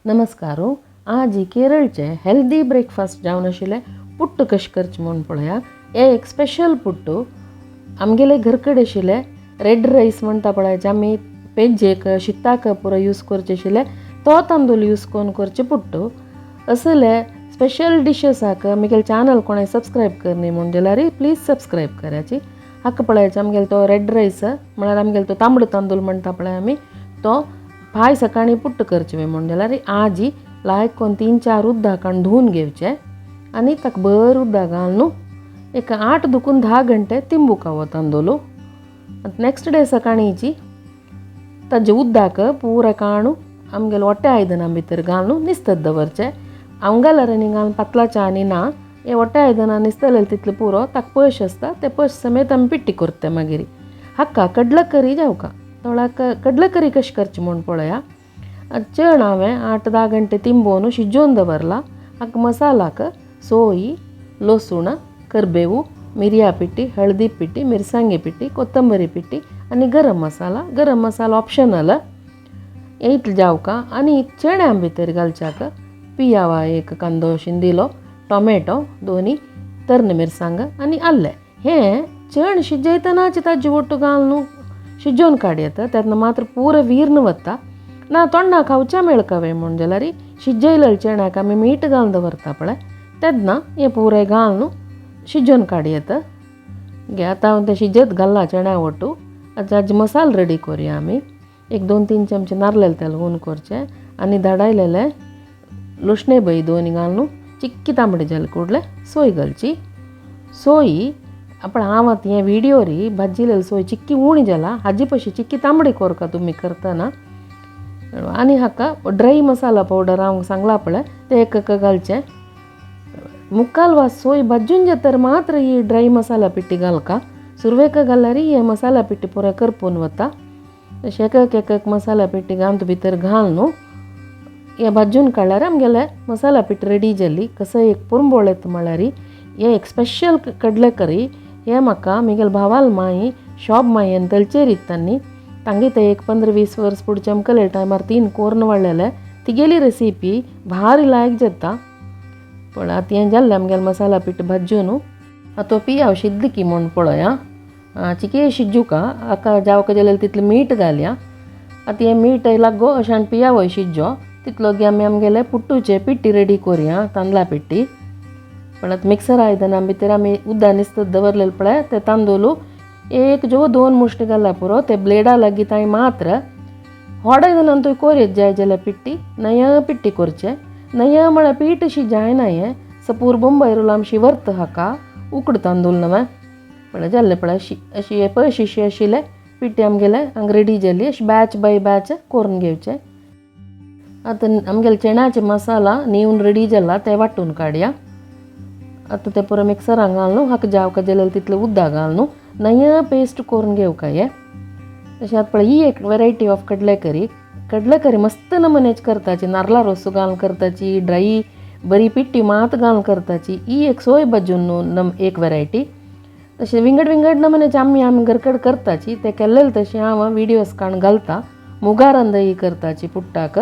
नमस्कार. आज केरळचे हेल्दी ब्रेकफास्ट जावन आशिल्लें पुट्टू कशें करचें म्हूण पळया. हें एक स्पेशल पुट्टू. आमगेले घरकडे आशिल्लें रेड रायस म्हणटा पळय, जे आमी पेजेक शिताक पुरो यूज करचे आशिल्ले तो तांदूळ यूज करून करचें पुट्टू. असले स्पेशल डिशेसाक म्हगेले चॅनल कोणें सबस्क्रायब करनी म्हूण जाल्यार प्लीज सबस्क्रायब कराची. हाका पळयाचे आमगेलो तो रेड रायस म्हळ्यार आमगेलो तो तांबडो तांदूळ म्हणटा पळय आमी, तो पांय सकाळीं पुट्ट करचें म्हूण जाल्यार आजी लायक कोन्न 3-4 उदकान धुवन घेवचें आनी ताका बरें उदक घालून एक 8 दुकून 10 घंटे तिंबूक हो तांदूळ. नेक्स्ट डे सकाळींची ताजे उदक पुराय काडून आमगेले वट्या आयदनां भितर घालून निस्तत दवरचें. हांव घाल्यार आनी घालून पातलाच्या आनी ना, हे वट्या आयदनां निस्तलें तितलें पुरो. ताका पयशे आसता ते पयशे समेत आमी पिट्टी करता. मागीर हाका कडलकरी जावका थोडाक कडलकरी कशें करचें म्हूण पळया. चण हांवें 8-10 घंटे तिंबोवन शिजोवन दवरला. हाका मसालाक सोय, लसूण, करबेवू, मिरया पिट्टी, हळदी पिट्टी, मिरसांगे पिट्टी, कोथंबरी पिट्टी आनी गरम मसाला. गरम मसाला ऑप्शनल. इतलें जावका. आनी चण्या भितर घालच्याक पियावा एक कांदो शिंदिलो, टोमॅटो दोनी, तरणे मिरसांग आनी आल्लें. हें चण शिजयतनाच ताजे ಒಟ್ಟು घालून शिजोवन काडयता तेन्ना मात्र पुरो विर्ण वता ना तोंडा खावच्या मेळकावे म्हूण जाल्यार शिजयलेले चण्याक आमी मीठ घालून दवरता पळय तेन्ना हें पुराय घालून शिजोवन काडयता. गे आतां हांव तें शिजत घाललां चण्या ಒಟ್ಟು. आतां हाजे मसालो रेडी करुया आमी. एक 2-3 चमचे नारलेलें तेल हून करचें आनी धाडायलेलें लुसणे बय दोन घालून चिक्की तांबडी जाले कुडले सोय घालची. सोय आपण हांव आतां हें व्हिडियो री भाजिलेली सोय चिक्की उणी जाला, हाजी पशी चिक्की तांबडी कोरका तुमी करतना. आनी हाका ड्राय मसाला पावडर हांव सांगला पळय तें एक एक घालचें. मुखाल वा सोय भाजून जातर मात्र ही ड्राय मसाला पिट्टी घालका. सुरवेक घाल्यार हे मसाला पिट्टी पुराय करपून वता. तशें एक एक एक मसाला पिट्टी घालून भितर घाल न्हू, हे भाजून काडल्यार आमगेले मसाला पिट्टी रेडी जाली. कसो एक पुरंबोळ येता म्हळ्यार हे एक स्पेशल कडलेकरी. हे म्हाका म्हगेले भावाल माई शॉप मायेन तलचेर तांणी तांगे ते एक 15-20 वर्स पुढच्या आमकां टायमार 3 कोर्न वाडलेले तिगेली रेसिपी भारी लायक जाता. पण आतां हें जाल्लें आमगेलें मसाला पीठ भाजून. आतां तो पियाव शिजली की म्हूण पळया. चिके शिजूका हाका जावका जाल्यार तितलें मीठ घालया. आतां हें मीठ लागो अशें पियावय शिजो तितलो गे आमी आमगेले पुट्टूचे पिट्टी रेडी करुया, तांदळा पिट्टी. पण आतां मिक्सर आयदनां भितर आमी उदक निस्तत दवरलेलें पळय ते तांदूळ एक जो 2 मुश्टी घाल्यार पुरो. ते ब्लेडा लागीं तांय मात्र होड आयदनान तुवें कोरयत जाय जाल्यार पिट्टी नया पिट्टी करचें. नया म्हळ्यार पीठ अशी जायना, हें सपूर बोंबय रोल आमशी व्हरता हाका उकड तांदूळ नवें पळय जाल्लें पळय अशी अशी पळय शिशी आशिल्लें पिट्टी आमगेले हांगा रेडी जाली. अशी बॅच बाय बॅच करून घेवचें. आतां आमगेले चण्याचे मसाला नेवन रेडी जाला ते वांटून काडया. आतां ते पुरो मिक्सरान घालून हाका जावका जाल्यार तितलें उदक घालून नया पेस्ट करून घेवका हें. तशें आतां पळय ही एक वेरायटी ऑफ कडलेकरी. कडलेकरी मस्त नमुन्याची करताची, नारला रोस घालून करताची, ड्राय बरी पिट्टी मात घालून करताची. ही एक सोय भाजून एक वेरायटी. तशें विंगड विंगड नमुन्याचे आमी आमी घरकड करताची ते केल्लेले तशें हांव विडियोज काडून घालता. मुगा रांदय करताची पुट्टाक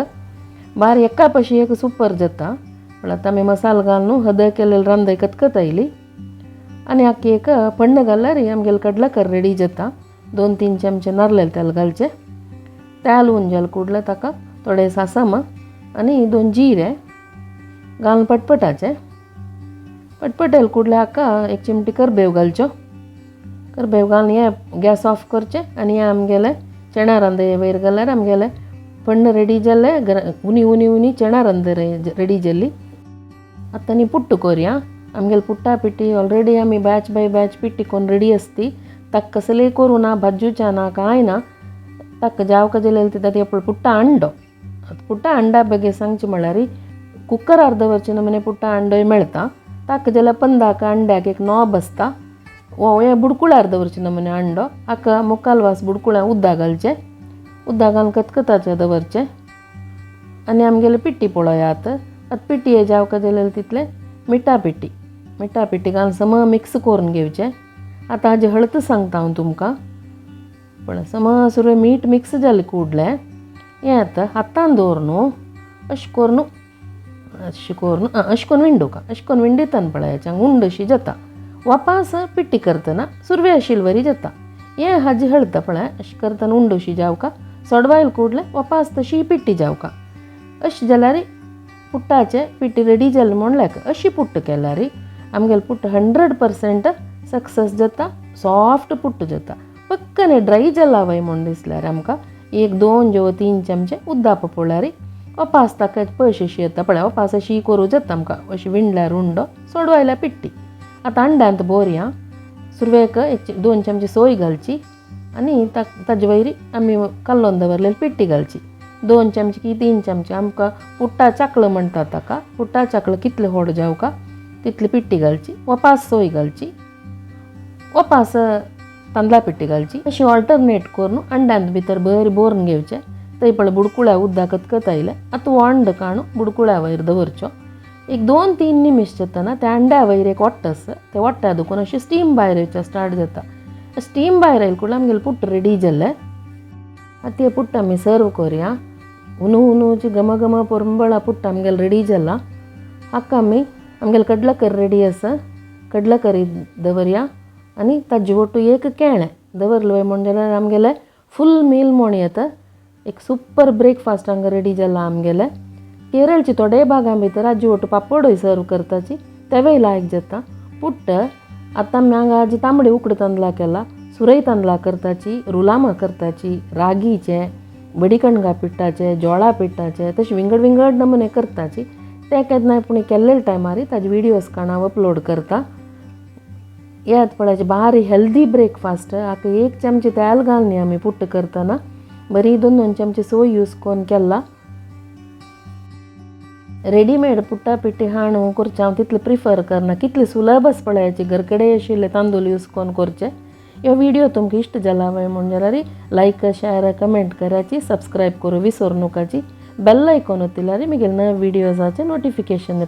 बार एका पशी एक सुपर जाता. पण आतां आमी मसालो घालून हद केलेले रांदय कतकत आयली आनी हाका एक पण्ण घाल्यार आमगेले कडलेकर रेडी जाता. 2-3 चमचे नारलेले तेल घालचें. तेल हून जालें कुडलें ताका थोडें सासम आनी 2 जिरे घालून पटपटाचें पटपटेल कुडलें हाका एक चिमटी करबेव घालच्यो. करबेव घालून हें गॅस ऑफ करचें आनी हें आमगेलें चण्या रांदय वयर घाल्यार आमगेलें पण्ण रेडी जालें. उनी उनी उनी चणा रांदय रेडी जाली. आतां आनी पुट्टू करुया. आमगेले पुट्टा पिट्टी ऑलरेडी आमी बॅच बाय बॅच पिट्टी कोन्न रेडी आसती. ताका कसलें करूं ना, भाजूच्या ना, कांय ना. ताका जावका जाल्यार तितूंत पळय पुट्टा अंडो. पुट्टा अंडा बगे सांगचें म्हळ्यार कुकरार दवरचें नमुने पुट्टा अंडोय मेळटा. ताका जाल्यार पंदाक अंड्याक एक नॉब आसता, वो हें बुडकुळ्यार दवरचें नमुने अंडो. हाका मुखाल वास बुडकुळ्या उदक घालचें, उदक घालून कतकताचें दवरचें आनी आमगेले पिट्टी पळयात. आतां पिट्टी जावका जाल्यार तितलें मिठा पिट्टी, मिठा पिट्टी घालून सम मिक्स करून घेवचें. आतां हाजें हळद सांगता हांव तुमकां. पण सम सुरवे मीठ मिक्स जालें कुडलें हें आतां हातान दवर न्हू अशें करून अशें करून अशें करून विंडुका, अशें करून विंडितान पळयाचें उंड अशी जाता. वापास पिट्टी करतना सुरवे आशिल्ले वरी जाता. हें हाजी हळता पळय, अशें करतना उंड अशी जावका, सोडवायल कुडले वापास तशी पिट्टी जावका. अशें जाल्यार पुट्टाचे पिट्टी रेडी जालें म्हूण लेख. अशी पुट्ट केल्यार आमगेले पुट्ट 100% सक्सेस जाता, सॉफ्ट पुट्ट जाता. पक्कने ड्राय जाला वय म्हूण दिसल्यार आमकां 1 2 जो 3 चमचे उद्दाप पळल्यार वापास ताका पळय अशी येता पळय, वापास अशी करूं जाता आमकां. अशी विंडल्यार उंडो सोडवायल्या पिट्टी. आतां अंड्यांत बोरया. सुरवेक 1 2 चमचे सोय घालची आनी ताजे वयर आमी कल्लोवन दवरलेली पिट्टी घालची. 2 चमचे की 3 चमचे, आमकां पुट्टा चाकळो म्हणटा ताका, पुट्टा चाकळो कितले व्हड जावका तितली पिट्टी घालची. वापास सोय घालची, वापास तांदळा पिट्टी घालची. अशी ऑल्टरनेट करून अंड्यांत भितर बरी बोरून घेवचें. थंय पळय बुडकुळ्या उदक कतकत आयलें. आतां हो अंड काणू बुडकुळ्या वयर दवरचो. 1 2 3 निमिश जातना त्या अंड्या वयर एक वट्ट आसा, ते वट्ट्या दुखून अशी स्टीम भायर येवचें स्टार्ट जाता. स्टीम भायर आयले कुडले आमगेलें पुट्ट रेडी जालें. आतां तें पुट्ट आमी सर्व करुया. हुनू हुनूची घम घम पोरंबळा पुट्ट आमगेलें रेडी जाला. हाका आमी आमगेलें कडलकरी रेडी आसा, कडलकरी दवरया आनी ताजे ओटू एक केळें दवरलें म्हूण जाल्यार आमगेलें फूल मील म्हूण येता. एक सुपर ब्रेकफास्ट हांगा रेडी जाला आमगेलें. केरळचे थोडे भागां भितर आजी ओटू पापडूय सर्व करताची, तेवूय लायक जाता. पुट्ट आतां आमी हांगा आजी तांबडे उकडे तांदळां केला, सुरय तांदळां करताची, रुलामा करताची, रागीचे, बडीकणगा पिट्टाचे, जोळा पिट्टाचे, तशें विंगड विंगड नमुने करताची. ते केन्नाय पूण केल्ले टायमार ताजे विडियोज काण हांव अपलोड करता. येत पळयाचे बारी हेल्दी ब्रेकफास्ट. हाका 1 चमचे तेल घालनी आमी पुट्ट करतना, बरी 2 2 चमचे सोय यूज करून केला. रेडीमेड पुट्टा पिट्टी हाणू करचें हांव तितलें प्रिफर करना. कितलें सुलभ आसा पळयाचे, घरकडे आशिल्ले तांदूळ यूज करून करचें. ह्यो व्हिडियो तुमकां इश्ट जाला वय म्हूण जाल्यार लायक, शेअर, कमेंट कराची, सबस्क्रायब करूं विसरू नकाची. बेल आयकॉन ओतिल्यार म्हगेले नवे व्हिडियोजाचें नोटिफिकेशन.